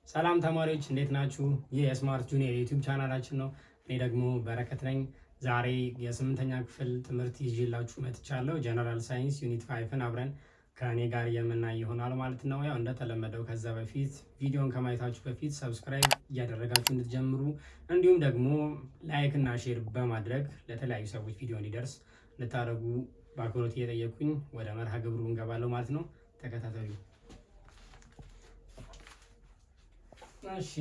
ሰላም ተማሪዎች፣ እንዴት ናችሁ? ይህ የ Smart Junior የ YouTube ቻናላችን ነው። እኔ ደግሞ በረከት ነኝ። ዛሬ የስምንተኛ ክፍል ትምህርት ይዤላችሁ መጥቻለሁ። General Science Unit 5ን አብረን ከእኔ ጋር የምናይ ይሆናል ማለት ነው። ያው እንደተለመደው ከዛ በፊት ቪዲዮን ከማየታችሁ በፊት subscribe እያደረጋችሁ እንድትጀምሩ እንዲሁም ደግሞ like እና share በማድረግ ለተለያዩ ሰዎች ቪዲዮ እንዲደርስ እንድታደርጉ በአክብሮት እየጠየኩኝ ወደ መርሃ ግብሩ እንገባለሁ ማለት ነው። ተከታተሉ። እሺ፣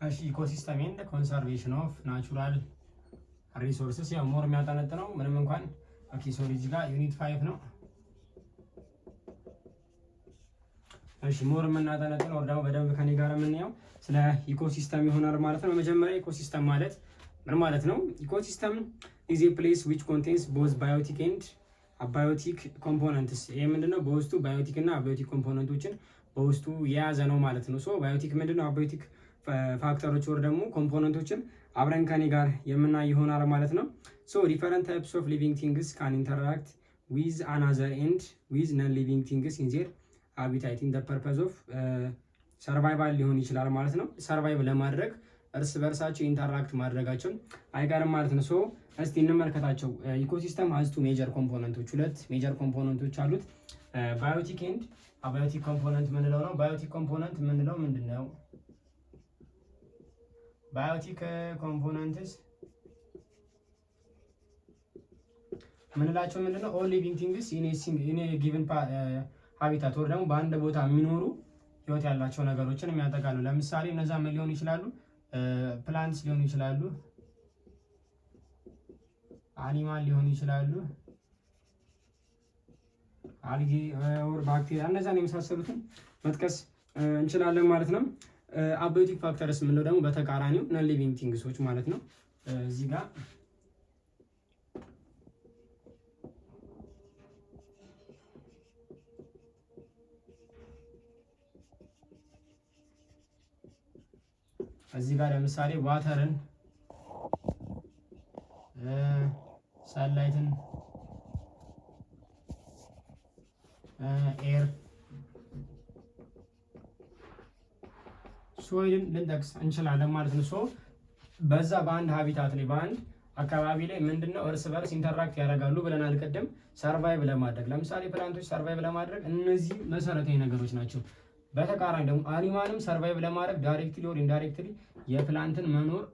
እሺ፣ ecosystem and conservation of natural resources ያው more የሚያጠነጥነው ምንም እንኳን፣ okay, sorry፣ እዚህ ጋር unit 5 ነው። እሺ፣ more የምናጠነጥነው ወር ደግሞ በደንብ ከኔ ጋር የምናየው ስለ ecosystem ይሆናል ማለት ነው። መጀመሪያ ecosystem ማለት ምን ማለት ነው? Ecosystem is a place which contains both biotic and abiotic components። ይሄ ምንድነው? በውስጡ biotic እና abiotic component ኦችን በውስጡ የያዘ ነው ማለት ነው። So biotic ምንድነው? Abiotic factor ኦች ወር ደግሞ component ኦችን አብረን ከኔ ጋር የምናይ ይሆናል ማለት ነው። So different types of living things can interact with another and with non living things in their habitat in purpose of survival ሊሆን ይችላል ማለት ነው። Survive ለማድረግ እርስ በእርሳቸው interact ማድረጋቸው አይቀርም ማለት ነው። So እስቲ እንመልከታቸው። Ecosystem has two major component ኦች፣ ሁለት major component ኦች አሉት። Biotic and abiotic component ምንለው ነው። Biotic component ምንለው ምንድን ነው? Biotic components ምንላቸው ምንድነው? All living things in given habitat ወር ደግሞ በአንድ ቦታ የሚኖሩ ህይወት ያላቸው ነገሮችን የሚያጠቃሉ። ለምሳሌ እነዛ ምን ሊሆኑ ይችላሉ? Plants ሊሆኑ ይችላሉ፣ animal ሊሆኑ ይችላሉ፣ algae or ባክቴሪያ፣ እነዛን የመሳሰሉትን መጥቀስ እንችላለን ማለት ነው። Abiotic factors የምንለው ደግሞ በተቃራኒው non living things ኦች ማለት ነው። እዚህ ጋር ለምሳሌ water ን፣ sunlight ን፣ air፣ soil ን ልንጠቅስ እንችላለን ማለት ነው። So በዛ በአንድ habitat ላይ፣ በአንድ አካባቢ ላይ ምንድነው እርስ በርስ interact ያደርጋሉ ብለናል ቅድም survive ለማድረግ። ለምሳሌ plant ኦች survive ለማድረግ እነዚህ መሰረታዊ ነገሮች ናቸው። በተቃራኒ ደግሞ animal ም survive ለማድረግ directly or indirectly የ plant ን መኖር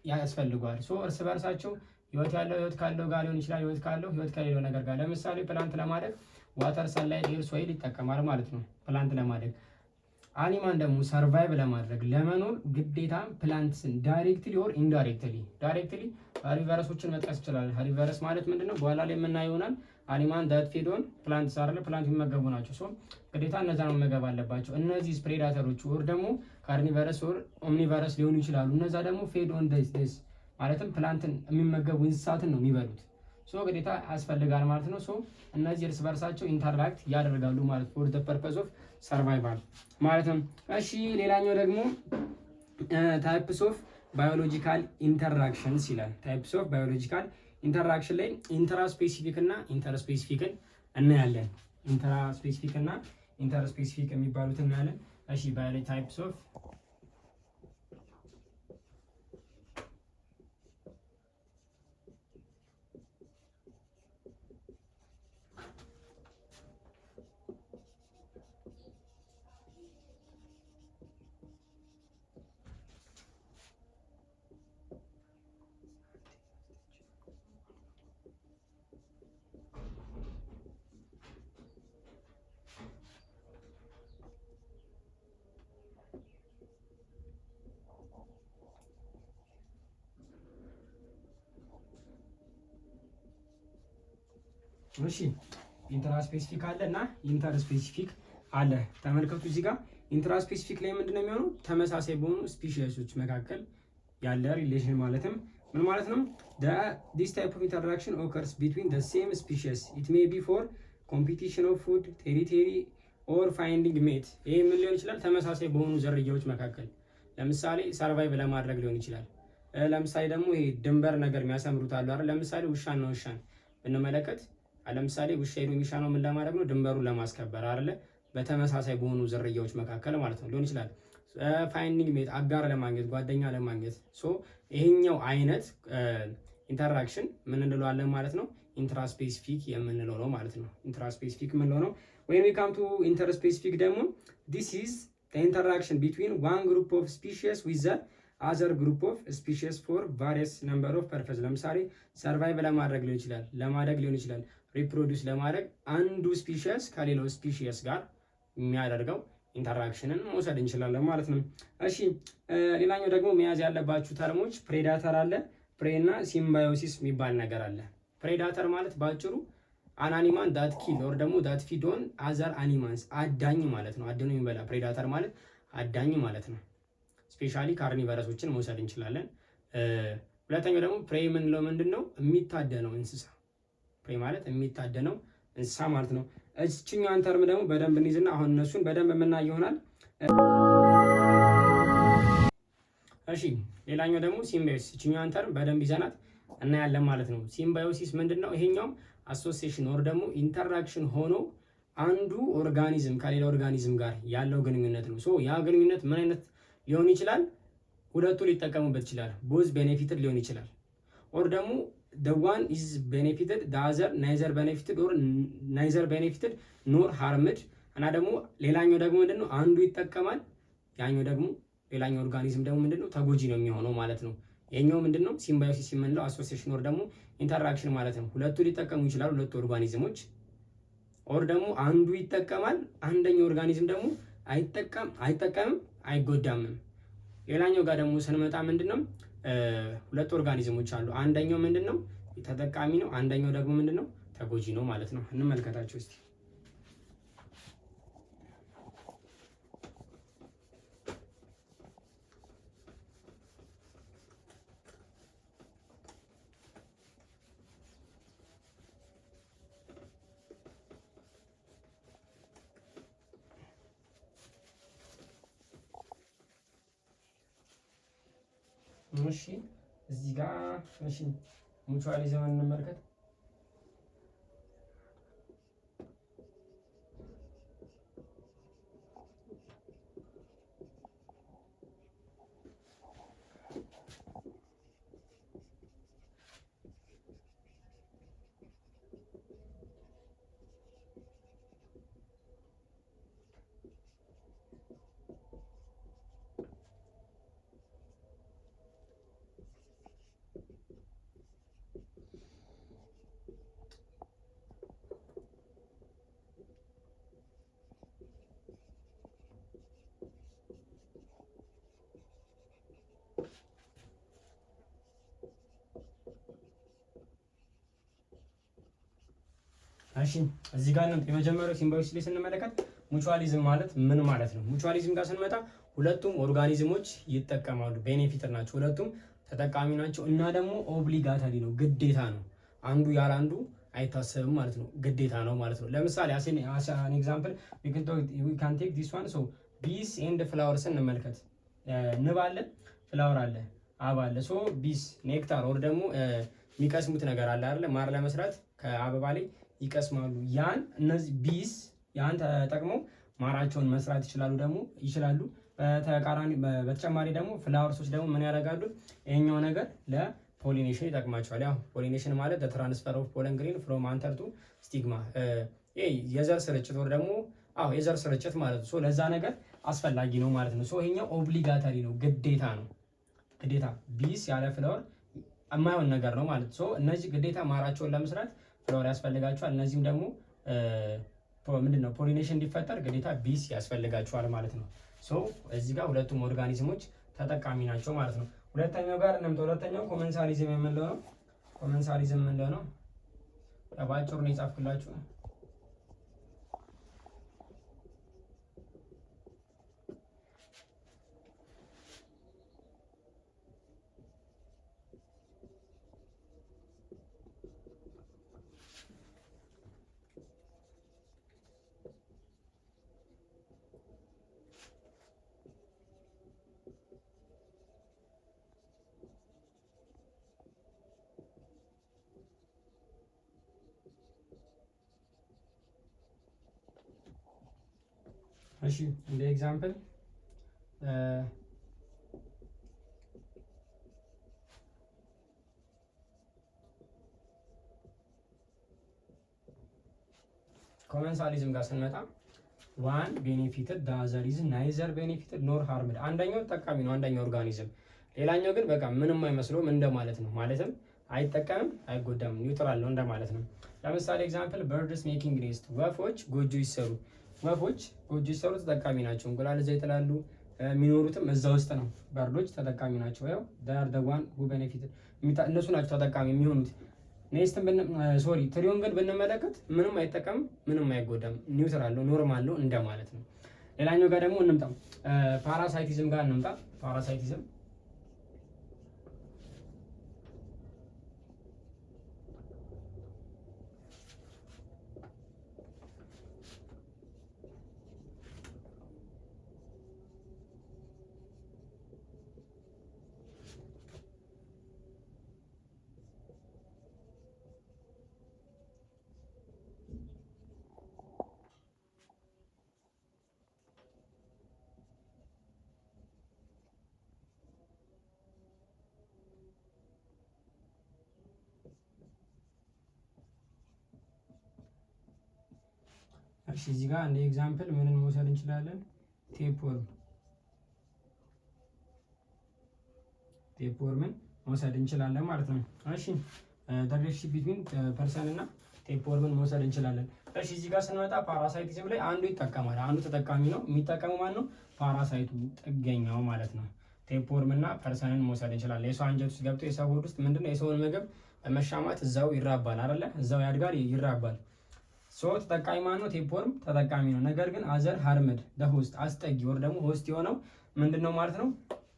ያስፈልገዋል። So እርስ በርሳቸው ህይወት ያለው ህይወት ካለው ጋር ሊሆን ይችላል፣ ህይወት ካለው ህይወት ከሌለው ነገር ጋር። ለምሳሌ plant ለማደግ water፣ sunlight፣ air፣ soil ይጠቀማል ማለት ነው plant ለማደግ። Animal ደግሞ survive ለማድረግ፣ ለመኖር ግዴታ plants ን directly or indirectly፣ directly herbivorous ኦችን መጥቀስ ይችላል። Herbivorous ማለት ምንድነው? በኋላ ላይ የምናየው ይሆናል። Animal that feed on plants አይደለ? Plant የሚመገቡ ናቸው። So ግዴታ እነዛን መመገብ አለባቸው። እነዚህ predator ኦች or ደግሞ carnivorous or omnivorous ሊሆኑ ይችላሉ። እነዛ ደግሞ feed on this፣ ማለትም plant ን የሚመገቡ እንስሳትን ነው የሚበሉት። So ግዴታ ያስፈልጋል ማለት ነው። So እነዚህ እርስ በርሳቸው interact ያደርጋሉ ማለት for the purpose of survival ማለት ነው። እሺ፣ ሌላኛው ደግሞ types of biological interactions ይላል። Types of biological interaction ላይ intraspecific እና interspecific ን እናያለን። Intraspecific እና interspecific የሚባሉትን እናያለን። እሺ፣ biology types of እሺ intraspecific አለ እና interspecific አለ። ተመልከቱ እዚህ ጋር intraspecific ላይ ምንድነው የሚሆነው? ተመሳሳይ በሆኑ species ኦች መካከል ያለ relation ማለትም ምን ማለት ነው? This type of interaction occurs between the same species. It may be for competition of food, territory or finding mate። ይሄ ምን ሊሆን ይችላል? ተመሳሳይ በሆኑ ዝርያዎች መካከል ለምሳሌ survive ለማድረግ ሊሆን ይችላል። ለምሳሌ ደግሞ ይሄ ድንበር ነገር የሚያሰምሩት አሉ አይደል? ለምሳሌ ውሻና ውሻን ብንመለከት ለምሳሌ ውሻ ሄዶ የሚሻነው ምን ለማድረግ ነው? ድንበሩን ለማስከበር አይደለ? በተመሳሳይ በሆኑ ዝርያዎች መካከል ማለት ነው ሊሆን ይችላል። Finding mate፣ አጋር ለማግኘት፣ ጓደኛ ለማግኘት። So ይሄኛው አይነት interaction ምን እንለዋለን ማለት ነው? Intraspecific የምንለው ነው ማለት ነው። Intraspecific የምንለው ነው። When we come to interspecific ደግሞ this is interaction between one group of species with the other group of species for various number of purpose። ለምሳሌ survive ለማድረግ ሊሆን ይችላል፣ ለማደግ ሊሆን ይችላል፣ reproduce ለማድረግ አንዱ species ከሌላው species ጋር የሚያደርገው interaction ን መውሰድ እንችላለን ማለት ነው። እሺ፣ ሌላኛው ደግሞ መያዝ ያለባችሁ term ኦች predator አለ፣ prey እና symbiosis የሚባል ነገር አለ። Predator ማለት በአጭሩ an animal that kill or ደግሞ that feed on other animals፣ አዳኝ ማለት ነው። አድኖ የሚበላ፣ predator ማለት አዳኝ ማለት ነው። Specially carnivorous ኦችን መውሰድ እንችላለን። ሁለተኛው ደግሞ prey የምንለው ምንድን ነው? የሚታደነው እንስሳ። Prey ማለት የሚታደነው እንስሳ ማለት ነው። እችኛዋን term ደግሞ በደንብ እንይዝና አሁን እነሱን በደንብ የምናይ ይሆናል። እሺ፣ ሌላኛው ደግሞ symbiosis፣ እችኛዋን term በደንብ ይዘናት እናያለን ማለት ነው። Symbiosis ምንድን ነው? ይሄኛውም association or ደግሞ interaction ሆኖ አንዱ organism ከሌላ organism ጋር ያለው ግንኙነት ነው። So ያ ግንኙነት ምን አይነት ሊሆን ይችላል? ሁለቱ ሊጠቀሙበት ይችላል። Both benefited ሊሆን ይችላል። Or ደግሞ the one is benefited, the other neither benefited or neither benefited nor harmed። እና ደግሞ ሌላኛው ደግሞ ምንድነው? አንዱ ይጠቀማል፣ ያኛው ደግሞ ሌላኛው organism ደግሞ ምንድነው? ተጎጂ ነው የሚሆነው ማለት ነው። ይሄኛው ምንድነው? Symbiosis የምንለው association or ደግሞ interaction ማለት ነው። ሁለቱ ሊጠቀሙ ይችላሉ፣ ሁለቱ organism ኦች፣ or ደግሞ አንዱ ይጠቀማል፣ አንደኛው organism ደግሞ አይጠቀምም፣ አይጎዳምም። ሌላኛው ጋር ደግሞ ስንመጣ ምንድነው? ሁለት organism ኦች አሉ። አንደኛው ምንድነው? ተጠቃሚ ነው፣ አንደኛው ደግሞ ምንድነው? ተጎጂ ነው ማለት ነው። እንመልከታቸው እስቲ። እሺ፣ እዚህ ጋር እሺ mutualism እንመልከት። እሺ፣ እዚህ ጋር ነው የመጀመሪያው symbiosis ላይ ስንመለከት mutualism ማለት ምን ማለት ነው? Mutualism ጋር ስንመጣ ሁለቱም organism ኦች ይጠቀማሉ፣ benefited ናቸው፣ ሁለቱም ተጠቃሚ ናቸው እና ደግሞ obligatory ነው፣ ግዴታ ነው። አንዱ ያለ አንዱ አይታሰብም ማለት ነው፣ ግዴታ ነው ማለት ነው። ለምሳሌ as an example we can take this one. So bees and flowers እንመልከት። ንብ አለ፣ flower አለ፣ አበባ አለ። So bees nectar or ደግሞ የሚቀስሙት ነገር አለ አይደለ? ማር ለመስራት ከአበባ ላይ ይቀስማሉ። ያን እነዚህ bees ያን ተጠቅመው ማራቸውን መስራት ይችላሉ ደግሞ ይችላሉ። በተቃራኒ በተጨማሪ ደግሞ flowers ኦች ደግሞ ምን ያደርጋሉ? ይሄኛው ነገር ለ pollination ይጠቅማቸዋል። ያው pollination ማለት transfer of pollen grain from anther to stigma፣ ይሄ የዘር ስርጭት or ደግሞ አዎ የዘር ስርጭት ማለት ነው። So ለዛ ነገር አስፈላጊ ነው ማለት ነው። So ይሄኛው obligatory ነው፣ ግዴታ ነው። ግዴታ bees ያለ flower የማይሆን ነገር ነው ማለት። So እነዚህ ግዴታ ማራቸውን ለመስራት flower ያስፈልጋቸዋል። እነዚህም ደግሞ ምንድነው pollination እንዲፈጠር ግዴታ bees ያስፈልጋቸዋል ማለት ነው። So እዚህ ጋር ሁለቱም organism ኦች ተጠቃሚ ናቸው ማለት ነው። ሁለተኛው ጋር እንምጣ። ሁለተኛው commensalism የምንለው ነው። Commensalism የምንለው ነው። በአጭሩ ነው የጻፍኩላችሁ። እሺ፣ እንደ example commensalism ጋር ስንመጣ one benefited, the other is neither benefited nor harmed። አንደኛው ጠቃሚ ነው አንደኛው organism፣ ሌላኛው ግን በቃ ምንም አይመስለውም እንደማለት ነው። ማለትም አይጠቀምም፣ አይጎዳም፣ neutral ነው እንደማለት ነው። ለምሳሌ example, birds making nest፣ ወፎች ጎጆ ይሰሩ። ወፎች ጎጆ ይሰሩ ተጠቃሚ ናቸው። እንቁላል እዛ ይጥላሉ፣ የሚኖሩትም እዛ ውስጥ ነው። Bird ኦች ተጠቃሚ ናቸው። ያው they're the one who benefit፣ እነሱ ናቸው ተጠቃሚ የሚሆኑት። Nest ን sorry tree ውን ግን ብንመለከት ምንም አይጠቀምም፣ ምንም አይጎዳም፣ neutral ነው፣ normal ነው እንደማለት ነው። ሌላኛው ጋር ደግሞ እንምጣ፣ parasitism ጋር እንምጣ። Parasitism። እሺ፣ እዚህ ጋር እንደ example ምንን መውሰድ እንችላለን? Tapeworm፣ tapeworm ን መውሰድ እንችላለን ማለት ነው። እሺ፣ relationship between person እና tapeworm ን መውሰድ እንችላለን። እሺ፣ እዚህ ጋር ስንመጣ parasitism ላይ አንዱ ይጠቀማል፣ አንዱ ተጠቃሚ ነው። የሚጠቀመው ማን ነው? Parasite ኡ፣ ጥገኛው ማለት ነው። Tapeworm እና person ን መውሰድ እንችላለን። የሰው አንጀት ውስጥ ገብቶ የሰው ሆድ ውስጥ ምንድነው የሰውን ምግብ በመሻማት እዛው ይራባል አይደለ? እዛው ያድጋል፣ ይራባል። So ተጠቃሚ ማን ነው? Tapeworm ተጠቃሚ ነው። ነገር ግን other harmed, the host፣ አስጠጊ ወይ ደግሞ host የሆነው ምንድነው ማለት ነው?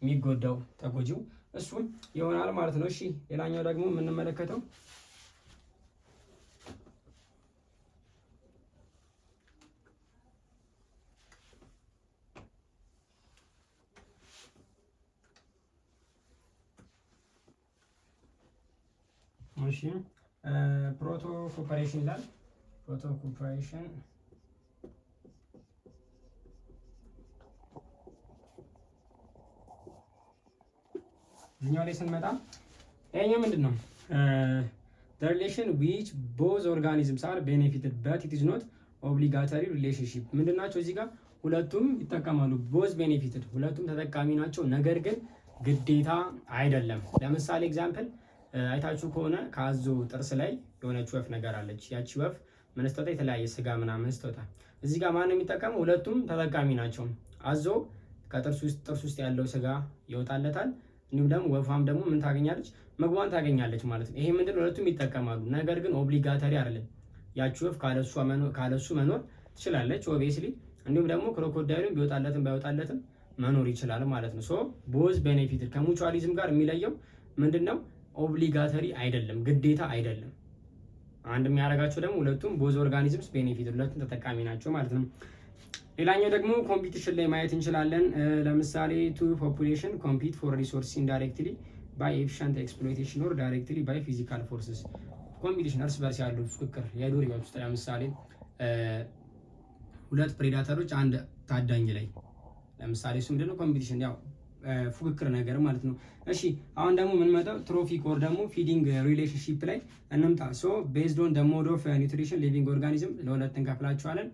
የሚጎዳው፣ ተጎጂው እሱ ይሆናል ማለት ነው። እሺ፣ ሌላኛው ደግሞ የምንመለከተው እሺ protocooperation ይላል። Protocooperation። እዚኛው ላይ ስንመጣ ይሄኛው ምንድን ነው? Relation which both organisms are benefited, but it is not obligatory relationship። ምንድን ናቸው? እዚህ ጋር ሁለቱም ይጠቀማሉ። Both benefited፣ ሁለቱም ተጠቃሚ ናቸው። ነገር ግን ግዴታ አይደለም። ለምሳሌ example አይታችሁ ከሆነ ከአዞ ጥርስ ላይ የሆነች ወፍ ነገር አለች። ያቺ ወፍ ምን ስትወጣ የተለያየ ስጋ ምናምን ስትወጣ፣ እዚህ ጋር ማን ነው የሚጠቀመው? ሁለቱም ተጠቃሚ ናቸው። አዞ ከጥርስ ውስጥ ጥርስ ውስጥ ያለው ስጋ ይወጣለታል። እንዲሁም ደግሞ ወፏም ደግሞ ምን ታገኛለች? ምግቧን ታገኛለች ማለት ነው። ይሄ ምንድን ሁለቱም ይጠቀማሉ። ነገር ግን obligatory አይደለም። ያቺ ወፍ ካለሱ መኖር ትችላለች obviously። እንዲሁም ደግሞ crocodile ኡን ቢወጣለትም ባይወጣለትም መኖር ይችላል ማለት ነው። So both benefited ከ mutualism ጋር የሚለየው ምንድን ነው? Obligatory አይደለም፣ ግዴታ አይደለም። አንድ የሚያደርጋቸው ደግሞ ሁለቱም both organisms benefit፣ ሁለቱም ተጠቃሚ ናቸው ማለት ነው። ሌላኛው ደግሞ competition ላይ ማየት እንችላለን። ለምሳሌ two population compete for resource indirectly by efficient exploitation or directly by physical forces። Competition፣ እርስ በርስ ያሉ ፉክክር የዱር ህይወት ውስጥ ለምሳሌ ሁለት predator ኦች አንድ ታዳኝ ላይ ለምሳሌ እሱ ምንድነው competition፣ ያው ፉክክር ነገር ማለት ነው። እሺ፣ አሁን ደግሞ የምንመጣው trophic or ደግሞ feeding relationship ላይ እንምጣ። So based on mode of nutrition, living organism ለሁለት እንከፍላቸዋለን።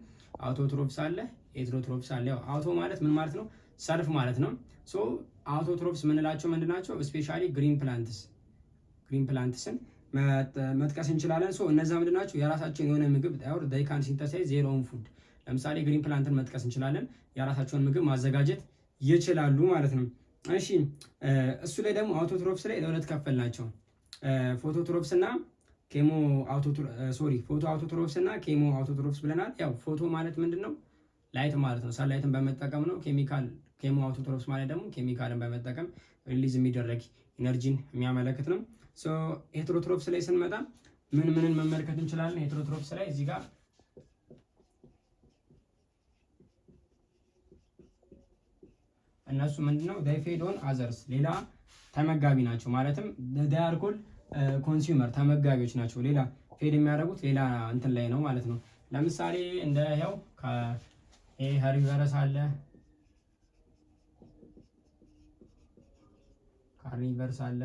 Autotrophs አለ፣ heterotrophs አለ። ያው auto ማለት ምን ማለት ነው? Self ማለት ነው። So autotrophs የምንላቸው ምንድን ናቸው? Especially green plants፣ green plants ን መጥቀስ እንችላለን። So እነዛ ምንድን ናቸው? የራሳቸውን የሆነ ምግብ they can synthesize their own food። ለምሳሌ green plant ን መጥቀስ እንችላለን። የራሳቸውን ምግብ ማዘጋጀት ይችላሉ ማለት ነው። እሺ፣ እሱ ላይ ደግሞ autotrophs ላይ ለሁለት ከፈል ናቸው፣ phototrophs እና Chemo sorry photoautotrophs እና chemoautotrophs ብለናል። ያው ፎቶ ማለት ምንድን ነው? Light ማለት ነው። Sunlight ን በመጠቀም ነው። Chemical chemoautotrophs ማለት ደግሞ ኬሚካልን በመጠቀም release የሚደረግ energy ን የሚያመለክት ነው። Heterotrophs ላይ ስንመጣ ምን ምንን መመልከት እንችላለን? Heterotrophs ላይ እዚህ ጋር እነሱ ምንድነው they feed on others ሌላ ተመጋቢ ናቸው። ማለትም they are called consumer ተመጋቢዎች ናቸው። ሌላ feed የሚያደርጉት ሌላ እንትን ላይ ነው ማለት ነው። ለምሳሌ እንደ ያው herbivorous አለ፣ carnivorous አለ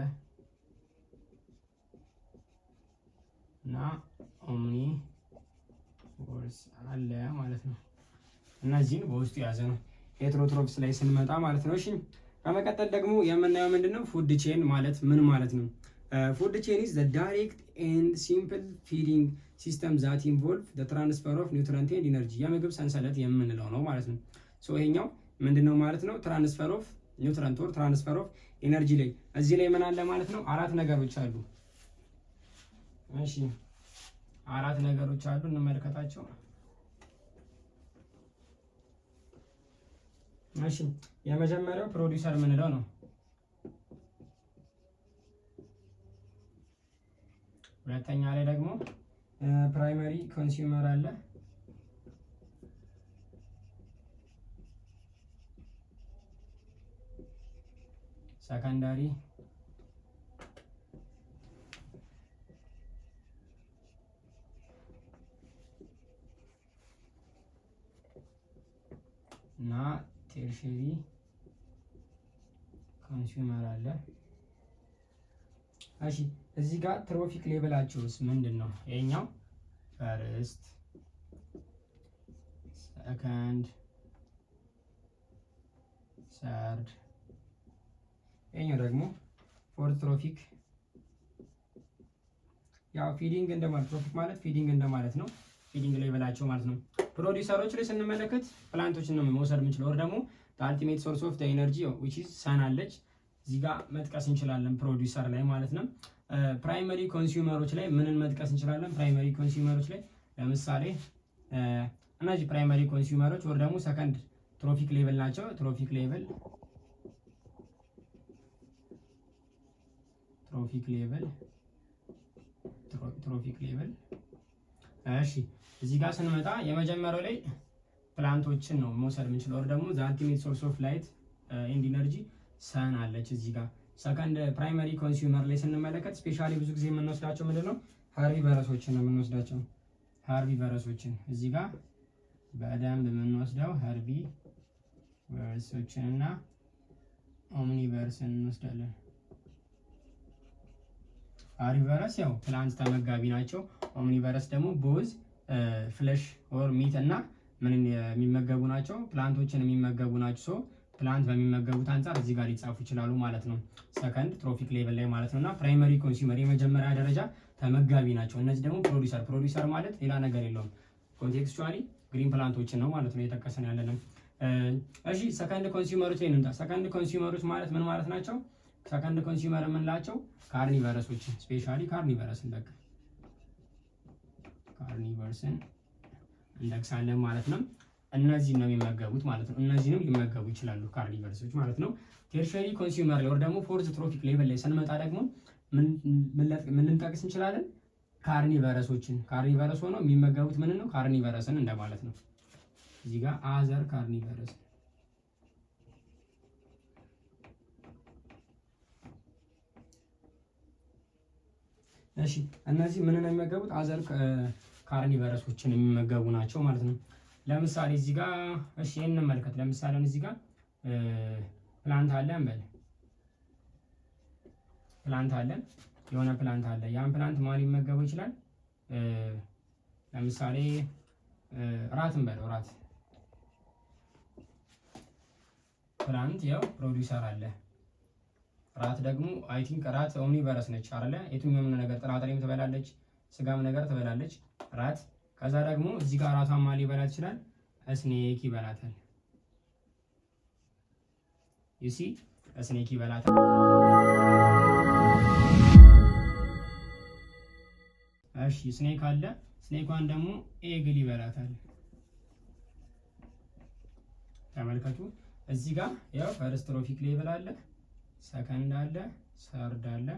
እና omnivores አለ ማለት ነው። እነዚህን በውስጡ የያዘ ነው heterotrophs ላይ ስንመጣ ማለት ነው። እሺ በመቀጠል ደግሞ የምናየው ምንድነው food chain ማለት ምን ማለት ነው? Food chain is the direct and simple feeding system that involve the transfer of nutrient and energy የምግብ ሰንሰለት የምንለው ነው ማለት ነው። So ይሄኛው ምንድነው ማለት ነው? Transfer of nutrient or transfer of energy ላይ እዚህ ላይ ምን አለ ማለት ነው? አራት ነገሮች አሉ። እሺ አራት ነገሮች አሉ፣ እንመልከታቸው። እሺ የመጀመሪያው ፕሮዲውሰር የምንለው ነው። ሁለተኛ ላይ ደግሞ primary consumer አለ። Secondary እና tertiary consumer አለ። እሺ እዚህ ጋር trophic level ኣቸውስ ምንድን ነው? ይሄኛው first፣ second፣ third፣ ይሄኛው ደግሞ fourth trophic። ያው feeding እንደማለት trophic ማለት feeding እንደማለት ነው። Feeding level ኣቸው ማለት ነው። ፕሮዲውሰሮች ላይ ስንመለከት plant ኦችን ነው መውሰድ የምንችለው። ወር ደግሞ ultimate source of energy which is sun አለች እዚህ ጋር መጥቀስ እንችላለን፣ ፕሮዲውሰር ላይ ማለት ነው። Primary consumer ኦች ላይ ምንን መጥቀስ እንችላለን? Primary consumer ኦች ላይ ለምሳሌ እነዚህ primary consumer ኦች ወር ደግሞ second trophic level ናቸው። Trophic level እሺ፣ እዚህ ጋር ስንመጣ የመጀመሪያው ላይ plant ኦችን ነው መውሰድ የምንችለው። ወር ደግሞ the ultimate source of light and energy sun አለች እዚህ ጋር። Second primary consumer ላይ ስንመለከት specially ብዙ ጊዜ የምንወስዳቸው ምንድን ነው herbivorous ኦችን ነው የምንወስዳቸው። Herbivorous ኦችን እዚህ ጋር በደንብ የምንወስደው herbivorous ኦችን እና omnivores ን እንወስዳለን። Herbivorous ያው plant ተመጋቢ ናቸው። Omnivorous ደግሞ both flesh or meat እና ምንን የሚመገቡ ናቸው? Plant ኦችን የሚመገቡ ናቸው። So plant በሚመገቡት አንጻር እዚህ ጋር ሊጻፉ ይችላሉ ማለት ነው። Second trophic level ላይ ማለት ነው። እና primary consumer የመጀመሪያ ደረጃ ተመጋቢ ናቸው። እነዚህ ደግሞ producer producer ማለት ሌላ ነገር የለውም። Contextually green plant ኦችን ነው ማለት ነው እየጠቀስን ያለነው። እሺ second consumer ኦች ላይ እንምጣ። Second consumer ኦች ማለት ምን ማለት ናቸው? Second consumer የምንላቸው carnivorous ኦችን specially carnivorous ን በቃ carnivorous ን እንጠቅሳለን ማለት ነው። እነዚህን ነው የሚመገቡት ማለት ነው። እነዚህንም ሊመገቡ ይችላሉ carnivorous ኦች ማለት ነው። Tertiary consumer ላይ ወር ደግሞ fourth trophic level ላይ ስንመጣ ደግሞ ምን ልንጠቅስ እንችላለን? Carnivorous ኦችን carnivorous ሆነው የሚመገቡት ምን ነው? Carnivorous ን እንደማለት ነው። እዚህ ጋር other carnivorous። እሺ እነዚህ ምን ነው የሚመገቡት? Other carnivorous ኦችን የሚመገቡ ናቸው ማለት ነው። ለምሳሌ እዚህ ጋር እሺ እንመልከት። ለምሳሌ እዚህ ጋር plant አለ እንበል። Plant አለ፣ የሆነ plant አለ። ያን plant ማን ሊመገበው ይችላል? ለምሳሌ rat እንበለው። Rat plant ያው ፕሮዲውሰር አለ። Rat ደግሞ I think rat omnivorous ነች አይደለ? የትኛውም ነገር ጥራጥሬም ትበላለች፣ ስጋም ነገር ትበላለች rat። ከዛ ደግሞ እዚህ ጋር rat ቷን ማን ሊበላት ይችላል? Snake ይበላታል። You see snake ይበላታል። እሺ snake አለ። Snake ኳን ደግሞ eagle ይበላታል። ተመልከቱ እዚህ ጋር ያው first trophic level አለ፣ ሰከንድ አለ፣ third አለ፣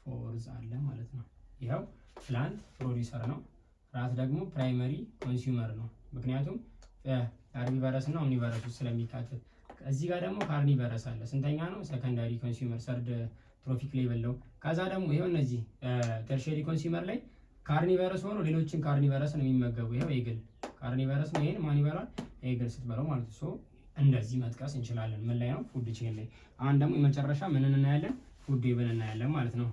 fourth አለ ማለት ነው። ይኸው plant producer ነው። Rat ደግሞ primary consumer ነው። ምክንያቱም herbivorous እና omnivorous ውስጥ ስለሚካተት። እዚህ ጋር ደግሞ carnivorous አለ። ስንተኛ ነው? Secondary consumer, third trophic level ነው። ከዛ ደግሞ ይኸው እነዚህ tertiary consumer ላይ carnivorous ሆኖ ሌሎችን carnivorous ነው የሚመገቡ። ይኸው eagle carnivorous ነው። ይሄን ማን ይበላል? Eagle ስትበለው ማለት ነው። So እንደዚህ መጥቀስ እንችላለን። ምን ላይ ነው? Food chain ላይ። አሁን ደግሞ የመጨረሻ ምንን እናያለን? Food web ን እናያለን ማለት ነው።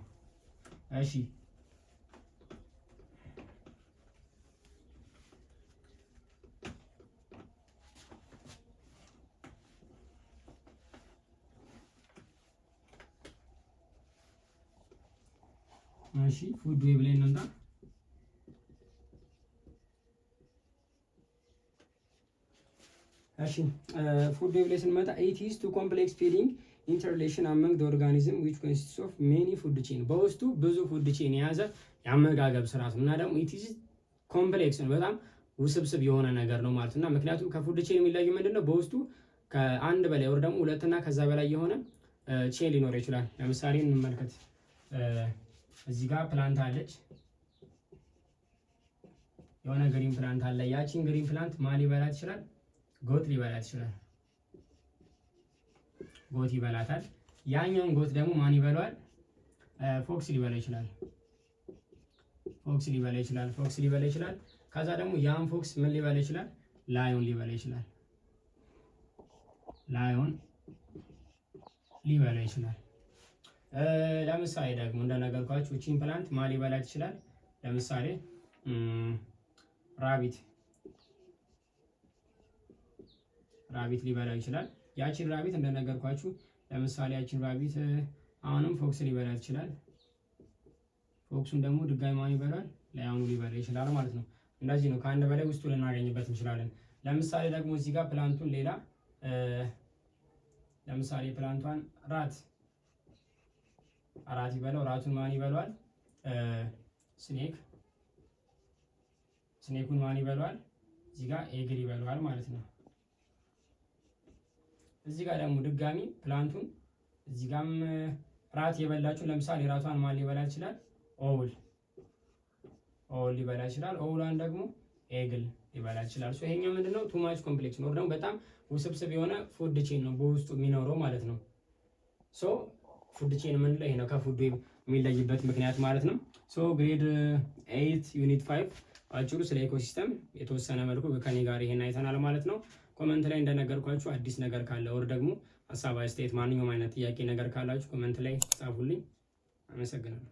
እሺ፣ food web ላይ እንምጣ። እሺ፣ food web ላይ ስንመጣ it is to complex feeding interrelation among the organism which consists of many food chain፣ በውስጡ ብዙ food chain የያዘ የአመጋገብ ስርዓት ነው እና ደግሞ it is complex ነው፣ በጣም ውስብስብ የሆነ ነገር ነው ማለት እና ምክንያቱም ከ food chain የሚለዩ ምንድን ነው? በውስጡ ከአንድ በላይ ወይ ደግሞ ሁለትና ከዛ በላይ የሆነ chain ሊኖር ይችላል። ለምሳሌ እንመልከት። እዚህ ጋር plant አለች፣ የሆነ green plant አለ። ያቺን green plant ማን ሊበላት ይችላል? Goat ሊበላት ይችላል። Goat ይበላታል። ያኛውን goat ደግሞ ማን ይበላዋል? Fox ሊበላ ይችላል። Fox ሊበላ ይችላል። Fox ሊበላ ይችላል። ከዛ ደግሞ ያን fox ምን ሊበላ ይችላል? Lion ሊበላ ይችላል። Lion ሊበላ ይችላል። ለምሳሌ ደግሞ እንደነገርኳችሁ እቺን plant ማን ሊበላት ይችላል? ለምሳሌ rabbit ሊበላው ይችላል። ያቺን rabbit እንደነገርኳችሁ ለምሳሌ ያቺን rabbit አሁንም fox ሊበላት ይችላል። Fox ኡን ደግሞ ድጋሚ ማን ይበላል? Lion ኑ ሊበላ ይችላል ማለት ነው። እንደዚህ ነው፣ ከአንድ በላይ ውስጡ ልናገኝበት እንችላለን። ለምሳሌ ደግሞ እዚህ ጋር plant ኡን ሌላ ለምሳሌ plant ቷን rat ይበላው። Rat ኡን ማን ይበላዋል? Snake። Snake ኡን ማን ይበላዋል? እዚህ ጋር eagle ይበላዋል ማለት ነው። እዚህ ጋር ደግሞ ድጋሚ plant ኡን እዚህ ጋርም rat የበላችሁ ለምሳሌ rat ቷን ማን ሊበላ ይችላል? Owl ሊበላ ይችላል። Owl ሏን ደግሞ eagle ሊበላ ይችላል። So ይሄኛው ምንድነው? Too much complex ነው፣ ደግሞ በጣም ውስብስብ የሆነ food chain ነው በውስጡ የሚኖረው ማለት ነው። So food chain የምንለው ይሄ ነው፣ ከ food የሚለይበት ምክንያት ማለት ነው። So grade 8 unit 5 ባጭሩ ስለ ecosystem የተወሰነ መልኩ ከኔ ጋር ይሄን አይተናል ማለት ነው። Comment ላይ እንደነገርኳችሁ አዲስ ነገር ካለ ወይ ደግሞ ሀሳብ፣ አስተያየት፣ ማንኛውም አይነት ጥያቄ ነገር ካላችሁ comment ላይ ጻፉልኝ። አመሰግናለሁ።